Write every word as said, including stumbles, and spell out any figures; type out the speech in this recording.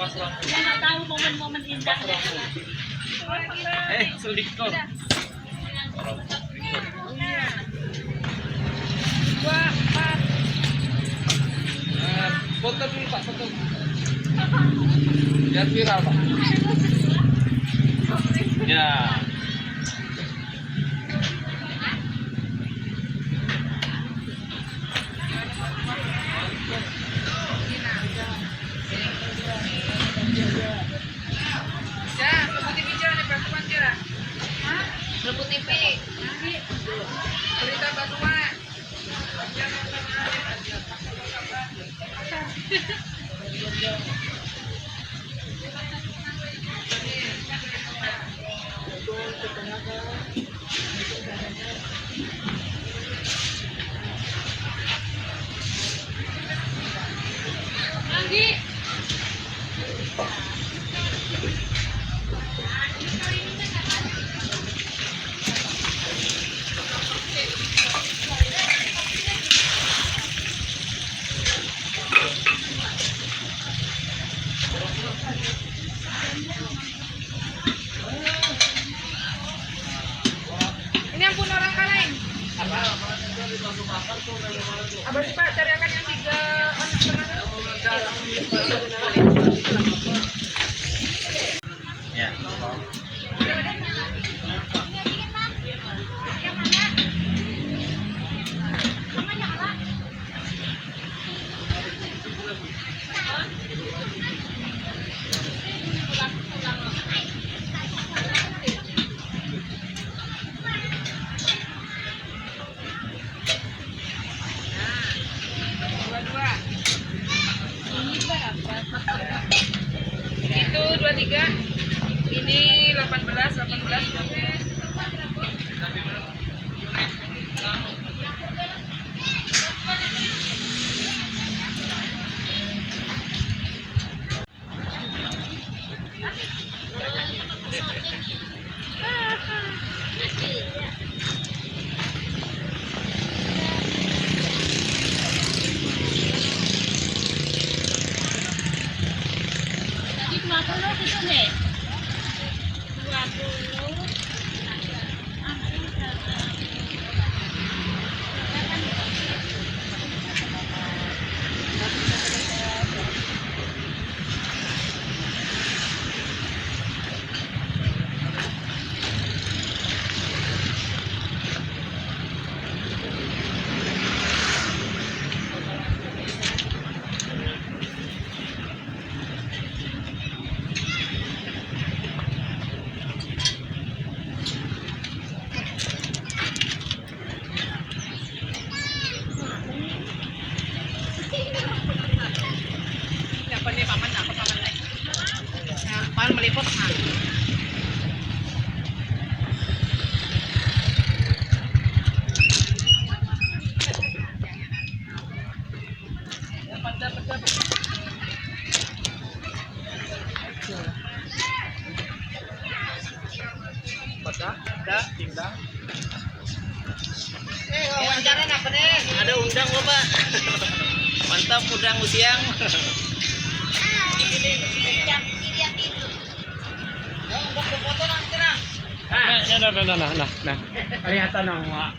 Dia nggak tahu momen-momen indahnya. Eh, sulit kok. Dua, empat. Eh, foto dulu, Pak, foto. Biar viral, Pak. Ya. Dah, Melebu T V, Cira, nih, peraturan, Cira. Hah? Melebu T V. Berita Banua. Ini ampun orang kalain. Apa sih, Pak? Cari akan yang tiga anak tengah. Ya. Dua-dua. Itu dua tiga. Ini delapan belas, delapan belas, delapan belas. Tadi dua puluh itu, Dek. Dua puluh. Siapa nih, paman? Apa paman nih? Nah, paman meliput, nah. Pada, dah, tinggal. Eh, wawancara apa nih? Ada undang, Bapak. Mantap, undang usiang. Nah, nah, nah, nah, nah, nah, nah. Kelihatan nama.